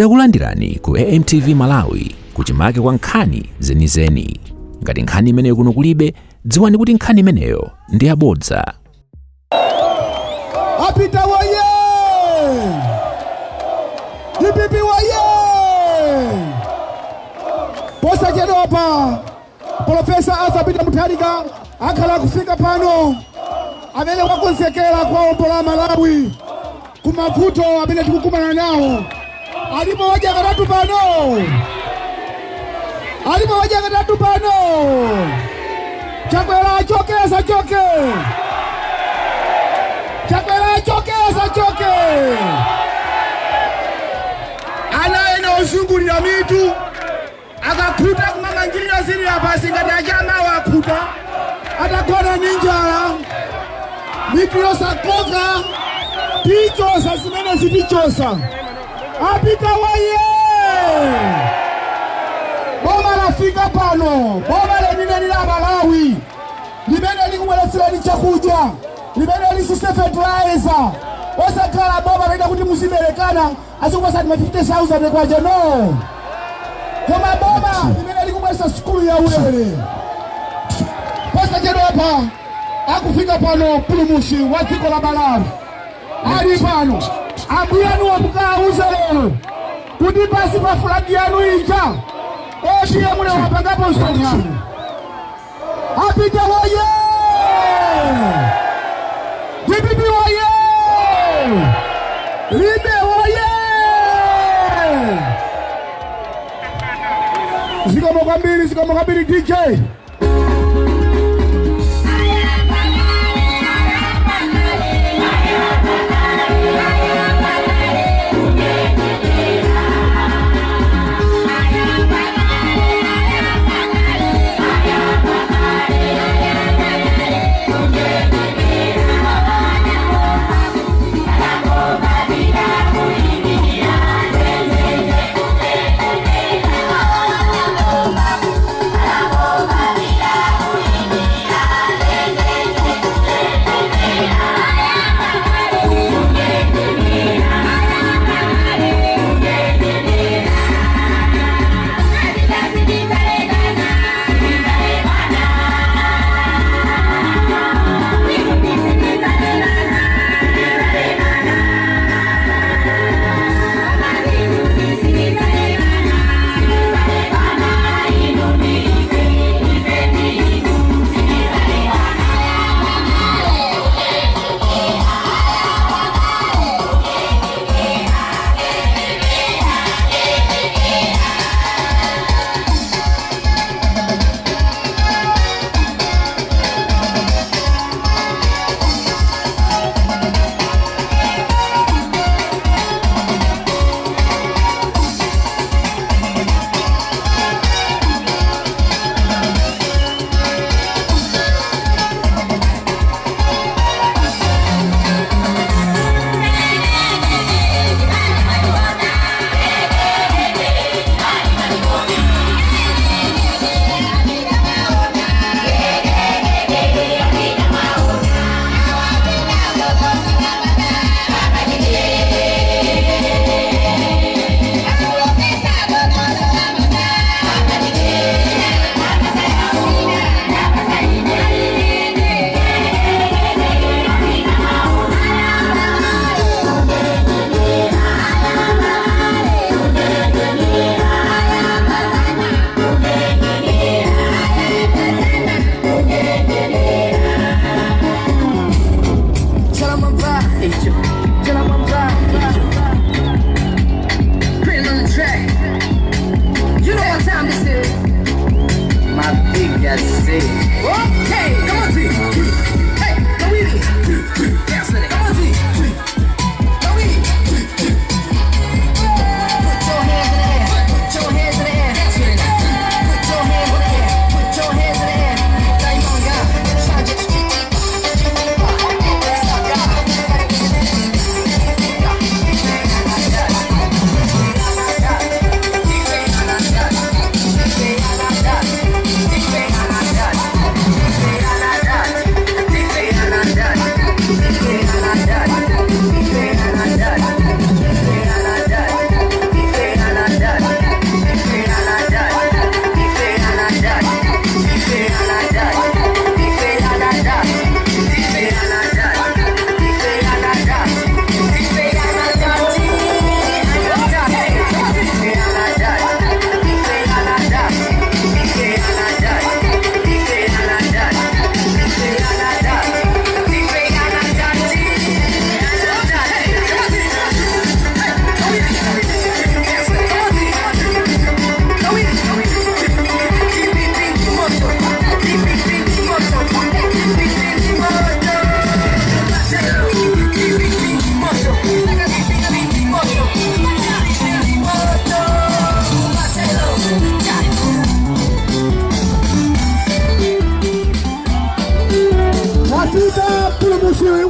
Takulandirani ku AMTV Malawi, kuchimake kwa nkhani zenizeni. Ngati nkhani imeneyo kuno kulibe, dziwani kuti nkhani imeneyo ndi yabodza. Apita woye! DPP woye! Posachedwapa Professor Arthur Peter Mutharika akhala kufika pano, amene wakonzekera kuwawombola Malawi ku mavuto amene tikukumana nawo. Alipo wadya katatu pano? Alipo wadya katatu pano? Chakwera achoke, asachoke? Chakwera achoke, asachoke? Ana ena ozungulira mitu, akakhuta kumamangirira zili apasi ngati achamawo, akhuta atagona ndi njala, mitu yosakoka. Tichosa zimene zitichosa. Apita waye! Boma lafika pano, boma lenileni la Malawi limene likubweretserani chakudya, limene lisise fertilizer, osakhala boma lina kuti muziberekana azikupasani ma 50,000 kwacha, no, koma boma limene likubweretsa sukulu ya ulere. Posachedwapa akufika pano mpulumutsi wa dziko la Malawi, ali pano. Ambuyanu wamukawuza lero kuti pasi pa flag yanu ija APM wapangapo msonkhano. Apita woye! DPP woye! Limbe woye! Zikomo kwambiri, zikomo kwambiri, DJ.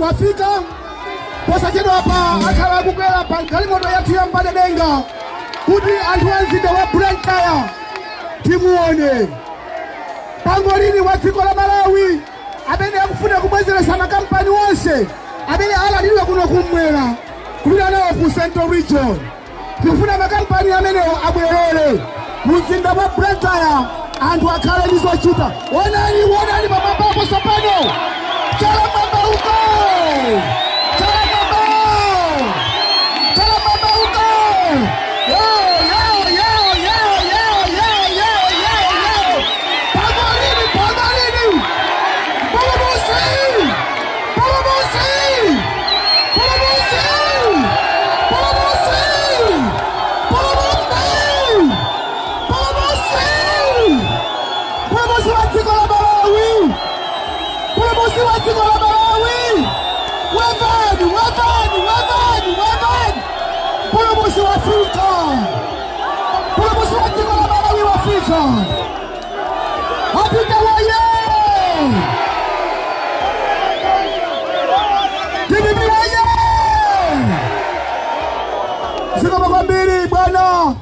Wafika posachedwa pa, akhala akukwera pa galimoto yathu ya mpadedenga kuti anthu a mzinda wa Blantyre timuone. Pangolini wa dziko la Malawi amene akufuna kubwezeretsa makampani onse amene alalidwa kuno kummwera kupita nawo ku Central Region. Tikufuna makampani amenewo abwerere mu mzinda wa Blantyre, anthu akhale ndi zochita. Onani, onani pamwambapo tsopano. Chala mwamba uko, chala mwamba, chala mwamba uko. Yo, yo, yo, yo, yo, yo, yo, yo, yo! Pangolini, pangolini, Mpulumutsi, Mpulumutsi, Mpulumutsi, Mpulumutsi, Mpulumutsi, Mpulumutsi, Mpulumutsi wa dziko la Malawi, Mpulumutsi wa dziko la Malawi! Wevani, wevani, wevani, wevani! Mpulumutsi wa Afrika, Mpulumutsi wa dziko la Malawi wa Afrika! Apita waye! DPP waye! Zikomo kwambiri, bwana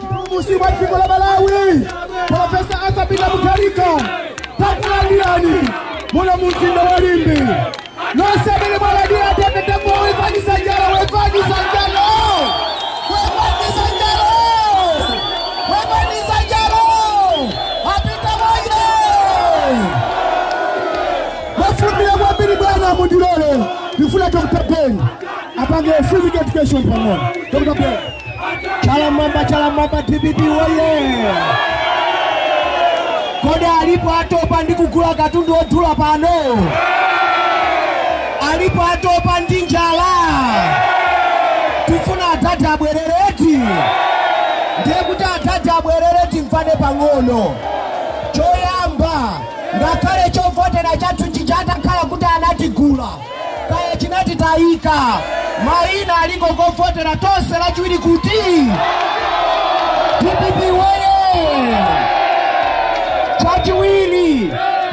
Mpulumutsi wa dziko la Malawi, Professor Arthur Peter Mutharika. Takulandirani muno mu mzinda wa Limbe. Nonse amene mwalandira, tetetembo, wevani njalo, wevani njalo, wevani njalo, wevani njalo! Apita waye! Mafundira kwambiri, bwana. Mundilole ndifuna Dr. Ben apange civic education pang'ono. Dr. Ben. Chala mwamba, chala mwamba! DPP woye! Kodi alipo atopa ndi kugula katundu odula pano? Alipo atopa ndi njala? Tifuna atati abwerereti. Ndiye kuti atati abwerereti, mfane pang'ono. Choyamba, ngakhale chovotera chathu chichatakhala kuti anatigula kaya chinati tayika mayina aliko kovotera tonse lachiwiri kuti DPP woye! Chachiwiri,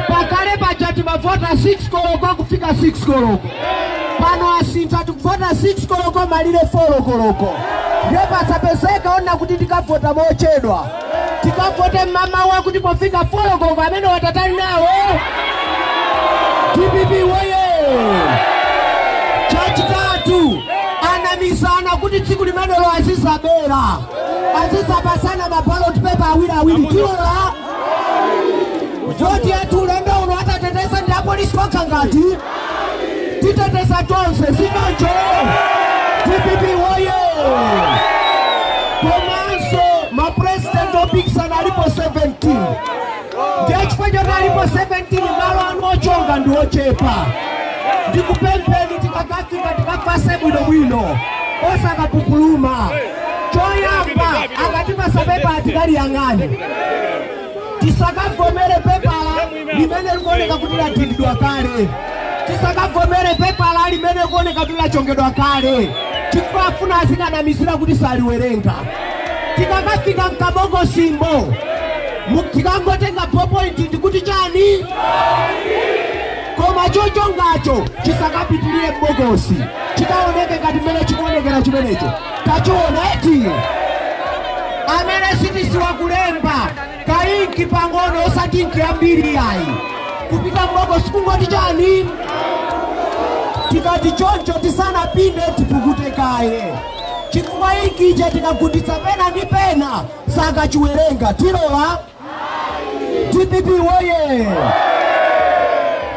pakale paja timavota 6 koloko kufika 6 koloko. Pano asintha, tikuvota 6 koloko malire 4 koloko. Ndiye pasapezeka ona kuti tikavota mochedwa. Tikavote mmamawa kuti pofika 4 koloko amene watatali nawo. DPP woye! Chachitatu, anamisana kuti tsiku limenelo azizabera, azizapasana ma ballot paper awiri awiri. Tilola? Voti yathu ulendo uno atateteza ndi apolisi okha ngati titeteza tonse, sichoncho? DPP woye! Komanso mapurezidenti opikisana alipo 17. Ndiye chifukwa choti alipo 17, malo anu ochonga ndi ochepa. Ndikupempheni, tikakafika tikafase bwinobwino, osakapupuluma. Choyamba, akatipasa pepa tikaliyang'ane. Tisakavomere pepala limene likuoneka kuti ladindidwa kale. Tisakavomere pepala limene likuoneka kuti lachongedwa kale, chifukwa afuna azikanamizira kuti saliwerenga. Tikakafika mkabokosimbo, tikangotenga ballpoint ndikuti chani, koma chochongacho chisakapitirire m'bokosi, chikaoneke ngati mmene chikuonekera chimenecho. Tachiona eti? Amene sitisiwa kulemba, kainki pang'ono, osati inki yambiri yayi, kupita m'bokosi kungoti chani. Tikati choncho, tisanapinde tipukute kaye, chifukwa inki ija tikagunditsa pena ndi pena sakachiwerenga. Tilola? DPP woye!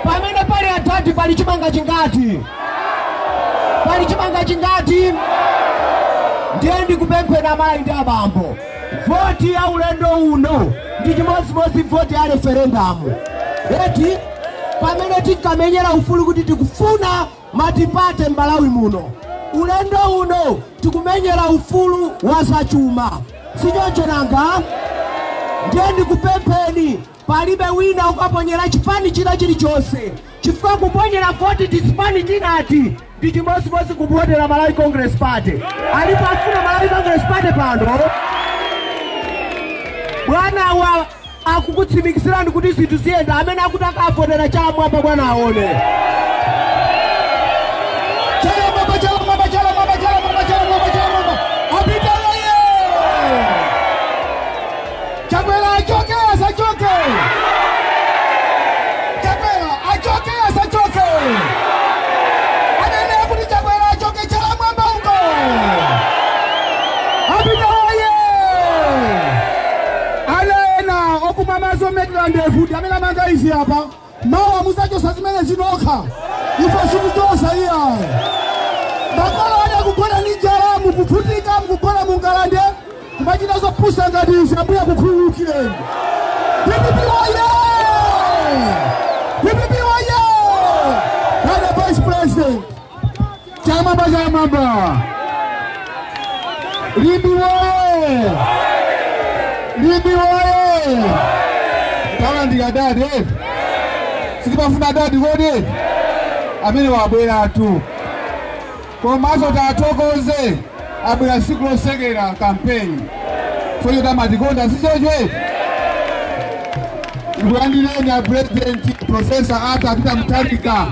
Pamene pali atati pali chimanga chingati? Pali chimanga chingati? Ndiye ndikupemphera, amayi ndi abambo, voti ya ulendo uno ndi chimodzimodzi voti ya referendum eti, pamene tinkamenyera ufulu kuti tikufuna multiparty m'Malawi muno. Ulendo uno tikumenyera ufulu wa zachuma, sichoncho nanga? Ndiye ndikupempheni, palibe wina ukaponyera chipani china chilichonse, chifukwa kuponyera voti chipani chinati ndi chimodzimodzi kuponyera Malawi Congress Party. Alipo afuna Malawi Congress Party pano? Bwana wa akukutsimikizirani kuti zinthu ziyenda. Amene akuti akavotera chamwamba, bwana aone. Chala mwamba, chala mwamba, chala mwamba, chala mwamba, chala mwamba, chala mwamba. Apita oye! Chakwera achoke asachoke? Chakwera achoke asachoke? Anene kuti Chakwera achoke, chala mwamba uko. Apita oye! Alena okumamazo metula ndevu amene amanga izi apa, mawa muzachosa zimene zinokha, ife sikuchosa iya. Makolo ane akugona ndi njala, mukuvutika, mukugona mungalande, kumachita zopusa ngati izi. Ambuye kukhululukireni. DPP oye! DPP oye! Bwana Vice President. Chamwamba, chamwamba! Limbi woye! Limbi woye! Talandika dadi, sitimafuna dadi kodi amene wabweratu, komanso tathokoze, abwera siku losekera kampeni foyo tamatikonda sichocho. Ndikulandireni a President Professor Arthur Peter Mutharika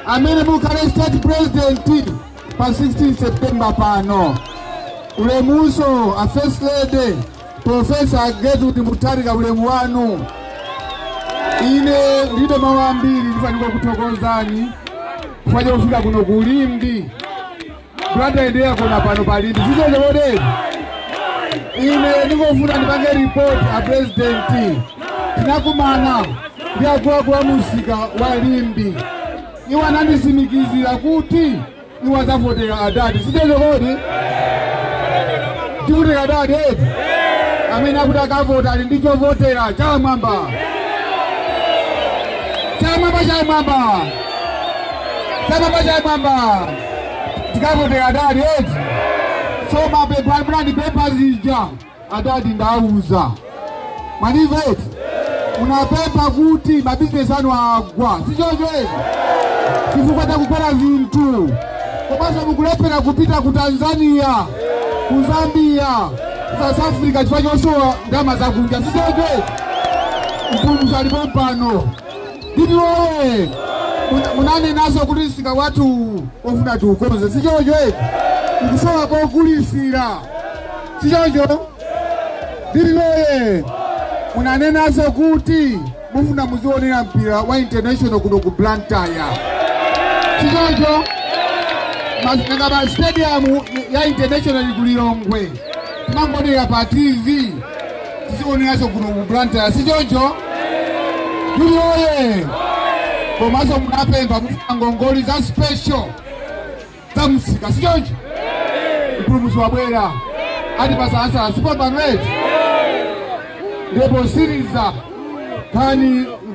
amene mukhale State President pa 16 September pano. Ulemuso a First Lady Professor Gertrude Mutharika, ulemu wanu. Ine ndilibe mawu ambiri, ndifanika kuthokozani chifukwa chofika kuno ku Limbi. Kulandaendeya kona pano pa Limbi sichocho kodi. Ine ndingofuna ndipange report a President. Tinakumana ndi akuluakulu a musika wa Limbi, iwo anandisimikizira kuti iwo adzavotera adadi, sichocho kodi? Tivotera adadi eti? Amene akuti akavota ali ndi chovotera, chamwamba, chamwamba, chamwamba, chamwamba, chamwamba! Tikavotera adadi eti? So mapepa munandipempha zija, adadi ndauza mwandimva eti? Munapempha kuti mabizinesi anu agwa, sichocho eti? Chifukwa chakukwera zinthu, komanso mukulephera kupita ku Tanzania, ku Zambia, ku South Africa chifukwa chosowa ndalama zakunja, sichocho eti? Mpulumutsi alipo pano. Nditi woye! Munanenaso kuti msika wathu ofuna tiukonze, sichocho eti? Ukusowa kogulisira, sichocho? Nditi woye! Munanenaso kuti mufuna muzionera mpira wa international kuno ku Blantyre, sichocho? Nanga pa stadium ya international ku Lilongwe timangonera pa TV, tizioneranso kuno ku Blantyre, sichoncho? Nditi woye! Komanso munapempha mufuna ngongoli za special za msika, sichoncho? Mpulumutsi wabwera, ati pasaasala sipambano eti? Ndipo siriza nkhani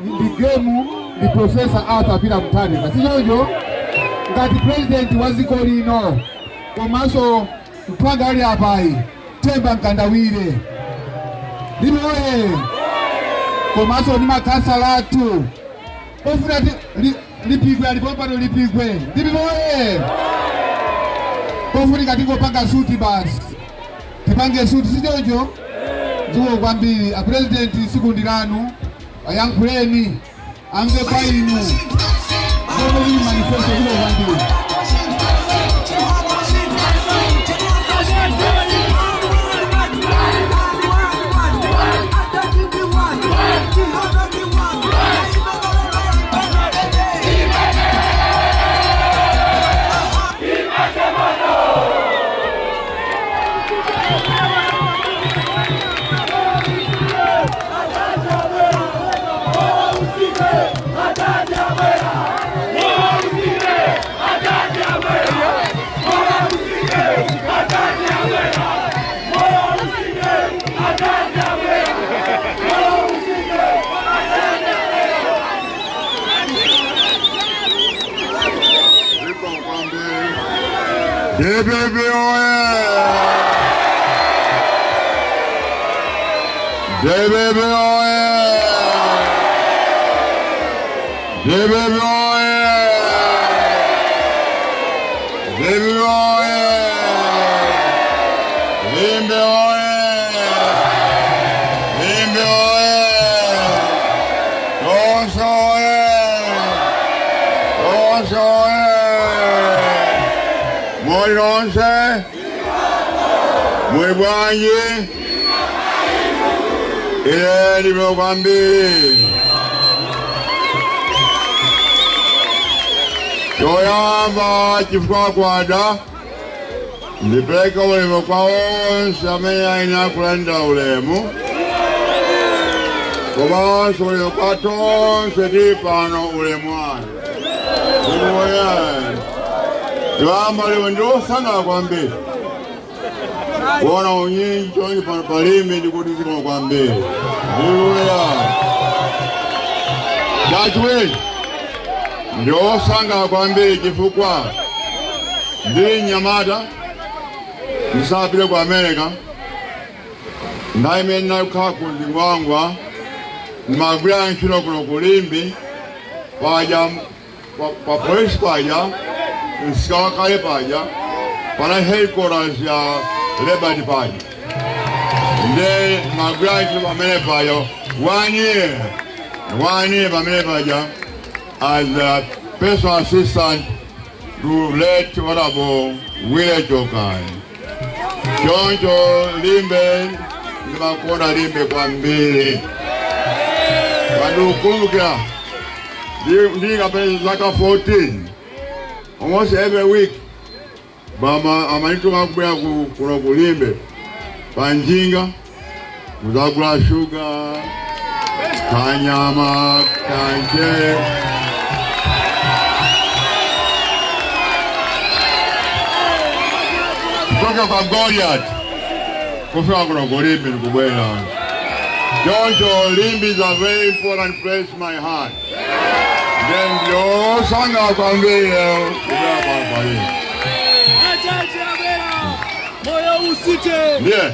ndi gemu ndi Professor Arthur Peter Mutharika, sichoncho? Ngati president wa dziko lino, komanso mphwanga ali apayi Temba Mkandawire, ndipo oye! Komanso ndi makhansala athu ofuna lipigwe alipo pano, lipigwe. Ndipo oye! Kofunika tingopanga suti basi, tipange suti, sichoncho? Dziko kwambiri. A President, siku ndi lanu, ayankhuleni amve kwa inu zomwe zili manifesto. Dziko kwambiri. DPP oye! DPP oye! DPP oye! DPP oye! Limbe oye! Limbe oye! Tonse oye! Tonse oye! Muli nonse? Muli bwanji? Ine ndili kwambiri. Choyamba chifukwa kwada ndipereke ulemu kwa onse amene ayenera kulandira ulemu komanso ulemu kwa tonse tili pano ulemu wanu. Choyamba lero ndiosangalala kwambiri kuona unyinji chonchi pano pa Limbe ndikuti zikomo kwambiri. Ndiuya chachiwiri ndiosangalala kwambiri chifukwa ndili mnyamata ndisapite ku America nthawi imene ndinakhala ku Zingwangwa ndimagwira ntchito kuno ku Limbe paja pa polisi paja msika wakale paja pana headquarters ya Labour paja nde ndimagwira ntchito pamene paja one year pamene paja as a personal assistant to late Honorable Willie Chokani. Choncho Limbe ndimakonda Limbe kwambiri. Pandikukumbukira ndikapeza zaka 14 almost every week bama amanituma kubwera kuno ku Limbe panjinga kuzagula shuga kanyama kanchere. Kutoka kwa Goliath kufika kuno ku Limbe nikubwera. Choncho Limbe is a very important place in my heart. Then ndiosangalala kwambiri lero kubwera pano pa Limbe. Moyo usite. Ndiye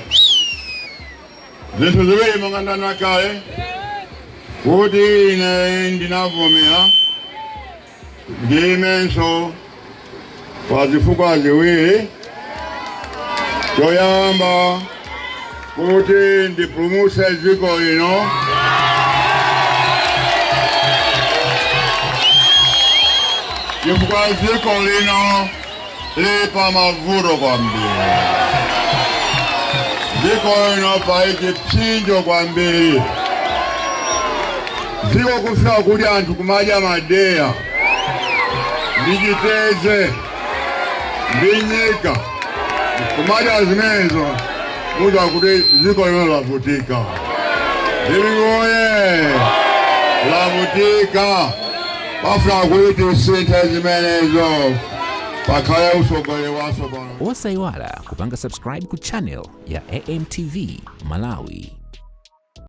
zinthu ziwiri monga ndanena kale kuti ine ndinavomera ndiimenso pa zifukwa ziwiri. Choyamba kuti ndipulumutse dziko lino chifukwa dziko lino lili pa mavuto kwambiri. Dziko lino pali chipsinjo kwambiri. Dziko kufika kuti anthu kumadya madeya ndi chiteze ndi nyika kumadya zimenezo muza kuti dziko lino lavutika. Dzikoye lavutika pafuna kuti tisinthe zimenezo pakhale utsogoleri watsopano. Osayiwala kupanga subscribe ku channel ya AMTV Malawi.